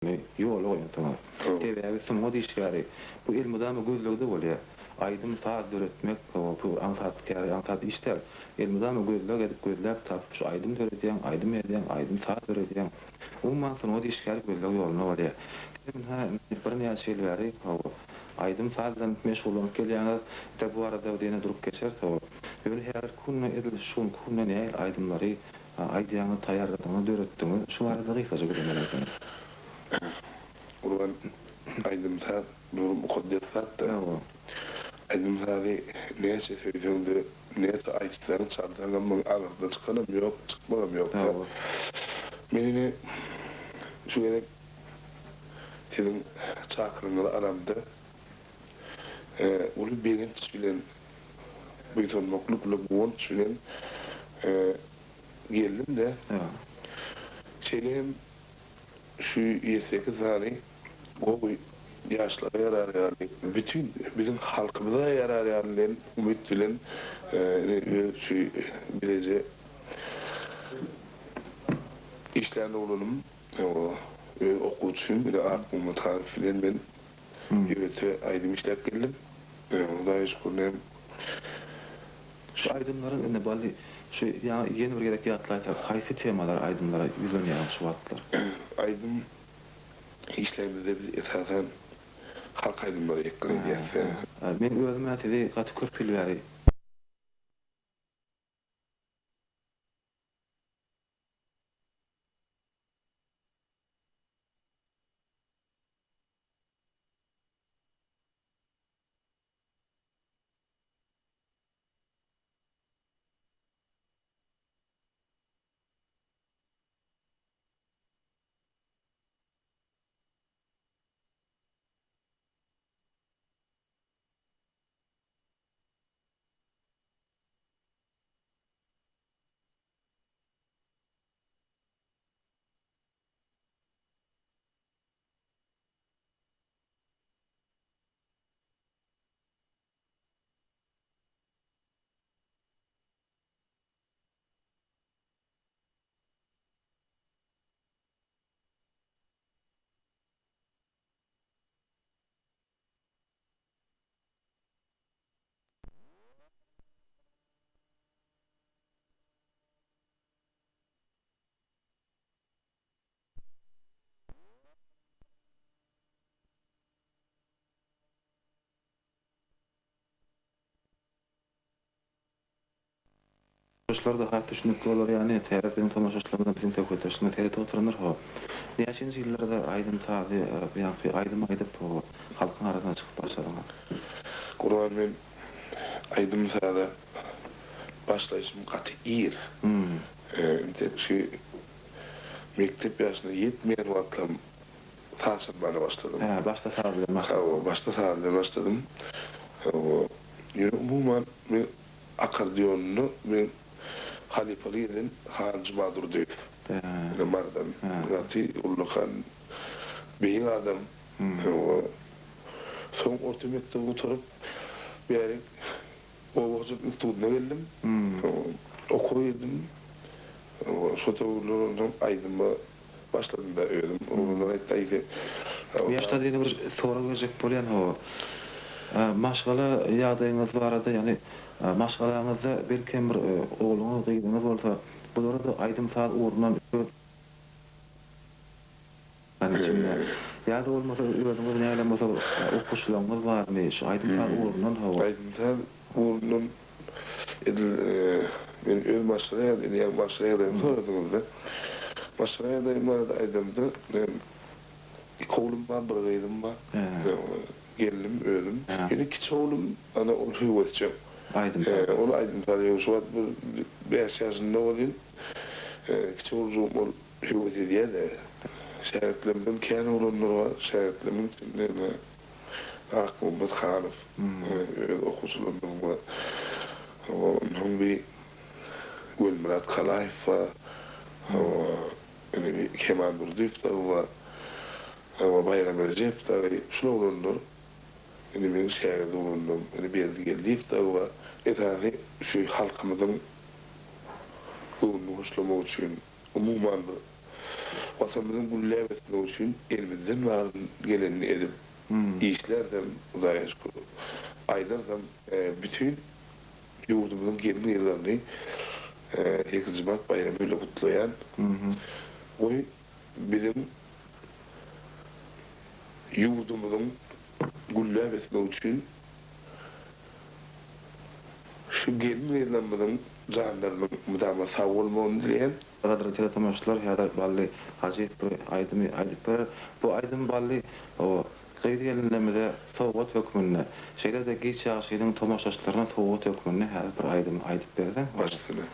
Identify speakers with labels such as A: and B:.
A: Ýola goýansyňyz. Sebäbi sungat işgäri bu elmydama gözlegde bolýar. Aýdym saz döretmek bu aňsat kär, aňsat iş däl. Elmydama gözleg edip gözläp tapyp şu aýdym döredýäň, aýdym ýazýaň, aýdym saz döredýäň. Umuman sungat işgäri gözleg ýolunda bolýar. Sizem ynha indi birnäçe ýyl bäri hawa aýdym saz bilen meşgullanyp gelýäňiz. Tä bu barada ýene durup geçeris hawa. Ýöne häzirki günde edil şu günki günde nähili aýdymlary Aýdýaňyz taýýarladyňyz döretdiňiz şu barada gysgaça gürrüň beräýseňiz.
B: Gurban aýdym saz bir mukaddes zatda. Aýdym sazy näçe söýseňde näçe aýtsaň çalsaňam muň aňyrsyna çykanam ýok çykmagam ýok. Men ine şu gezek siziň çakylygyňyzy alamda uly begenç bilen buýsanmaklyk bilen guwanç bilen geldim-de, şeýle hem şu ýedi-sekiz sany gowy ýaşlara ýarar ýaly, bütin biziň halkymyza ýarar ýaly diýen umyt bilen öz şu bileje işlän oglanym, öz okuwçym Akmammat Hanow bilen men Ýörite aýdym işläp geldim. Hudaýa şükür nem.
A: Şu aýdymlaryň indi Bally şu ýaňy ýene bir gezek ýatlaýsak haýsy temalar aýdymlara ýüzlenýäňiz şu wagtlar?
B: Aýdym işlämizde biz esasan halk aýdymlary ýykgyn edýäs.
A: Men özüm-ä sizi gaty köp ýyl bäri. Tomaşaçylar-da has düşünikli bolar ýaly, täze biziň tomaşaçylarymyzam biziň söhbetdeşligimize seredip oturandyr ho. Näçenji ýyllarda aýdym-sazy, ýaňky aýdym aýdyp ho, halkyň arasyna çykyp başladyňyz?
B: Gurban men aýdym-saza başlaýşym gaty ir. Entek şu mekdep ýaşyna ýetmeýän wagtlarym saz çalmana başladym.
A: Hä, başda saz bilen başladyň.
B: Hawa, başda saz bilen başladym. Hawa, ýöne umuman men akkordeonda men halypalyk eden Han Jumadurdyýew. Ine Marydan. Gaty ullakan, beýik adam. Hawa. Soň orta mekdebi gutaryp, bärik Oba hojalyk institutyna geldim. Okuwa girdim. Şo döwürler onsoň aýdyma başladym-da özüm. Oglanlar aýtdy, Aý sen.
A: Bu ýaşda ýene bir sorag berjek bolýan hawa. Maşgala ýagdaýyňyz barada, ýagny maşgalaňyzda belkem bir ogluňyz, gyzyňyz bolsa, bulara-da aýdym-saz ugrundan öz. Içinde. Ýa-da bolmasa özüňiz nähilem bolsa okuwçylaryňyz barmy şu aýdym-saz ugrundan hawa.
B: Aýdym-saz ugrundan edil men öz maşgala ýagdaýym ýa maşgala ýagdaýymy soradyňyzda. Maşgala ýagdaýym barada aýdamda men iki oglum bar bir gyzym bar. Gelnim özüm. Ýöne kiçi oglum ana ol höwesjeň.
A: Aýdym-saz.
B: Ol aýdym-saz ýok şu wagt bir bäş ýaşynda welin kiçi ogljygym ol Höwes edýär-de. Şägirtlerimden kän oglanlar bar. Şägirtlerimiň içinde ine Akmuhammet Hanow öz okuwçylarymyzyň bar. Hawa, onsoň bir Welmyrat Kalaýew bar. Hawa, ine bir Kemal Durdyýew dagy bar. Hawa, Baýram Rejepow dagy. Şul oglanlar ine meň şägirdi oglanlarym. Ine Berdi Geldiýew dagy bar. Esasy şu halkymyzyň göwnüni hoşlamak üçin umuman bir. Watanymyzyň gülläp ösmegi üçin elimizden baryny gelenini edip işlärsem, Hudaýa şükür, aýdarsam, bütin ýurdumyzyň gelin-gyzlaryny sekizinji mart baýramy bilen gutlaýan. Goý, biziň ýurdumyzyň gülläp ösmegi üçin şu gelin-gyzlarymyzyň janlarynyň mydama sag bolmagyny dileýän.
A: Gadyrly teletomaşaçylar häzir Bally Hajyýew bir aýdymy aýdyp berer. Bu aýdym Bally gyz-gelinlerimize sowgat hökmünde, şeýle-de Giç ýagşynyň tomaşaçylaryna sowgat hökmünde häzir bir aýdymy aýdyp berseň.
B: Baş üstüne.